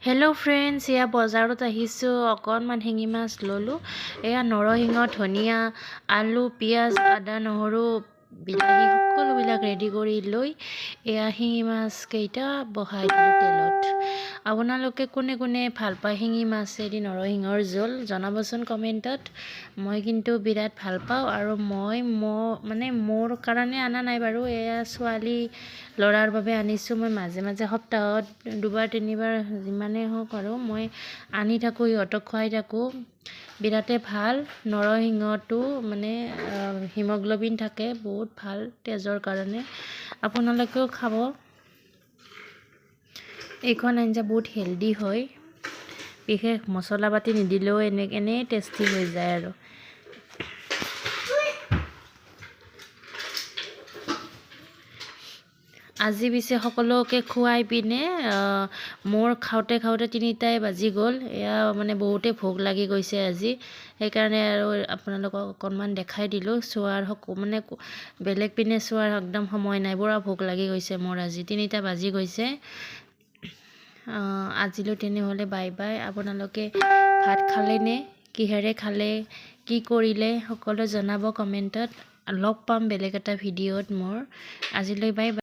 Hello' friends, এয়া বজাৰত আহিছোঁ। অকণমান শিঙি মাছ ল'লোঁ। এয়া নৰসিংহ, ধনিয়া, আলু, পিঁয়াজ, আদা, নহৰু, বিলাহী সকলোবিলাক ৰেডি কৰি লৈ এয়া শিঙি মাছকেইটা বহাই দিলোঁ তেলত। আপোনালোকে কোনে কোনে ভাল পায় শিঙি মাছেদি নৰসিংহৰ জোল জনাবচোন কমেণ্টত। মই কিন্তু বিৰাট ভাল পাওঁ। আৰু মই মানে মোৰ কাৰণে অনা নাই বাৰু, এয়া ছোৱালী ল'ৰাৰ বাবে আনিছোঁ। মই মাজে মাজে সপ্তাহত দুবাৰ তিনিবাৰ যিমানেই হওক আৰু মই আনি থাকোঁ, সিহঁতক খুৱাই থাকোঁ। বিৰাটেই ভাল নৰসিংহটো, মানে হিমগ্ল'বিন থাকে, বহুত ভাল তেজৰ কাৰণে। আপোনালোকেও খাব। এইখন আঞ্জা বহুত হেল্ডি হয়, বিশেষ মছলা পাতি নিদিলেও এনেই টেষ্টি হৈ যায়। আৰু আজি পিছে সকলোকে খুৱাই পিনে মোৰ খাওঁতে খাওঁতে 3টাই বাজি গ'ল। এয়া মানে বহুতেই ভোক লাগি গৈছে আজি, সেইকাৰণে আৰু আপোনালোকক অকণমান দেখাই দিলোঁ। চোৱাৰ মানে বেলেগ পিনে চোৱাৰ একদম সময় নাই, পূৰা ভোক লাগি গৈছে মোৰ আজি। 3টা বাজি গৈছে আজিলৈ। তেনেহ'লে বাই বাই। আপোনালোকে ভাত খালেনে, কিহেৰে খালে, কি কৰিলে সকলো জনাব কমেণ্টত। লগ পাম বেলেগ এটা ভিডিঅ'ত মোৰ। আজিলৈ বাই বাই।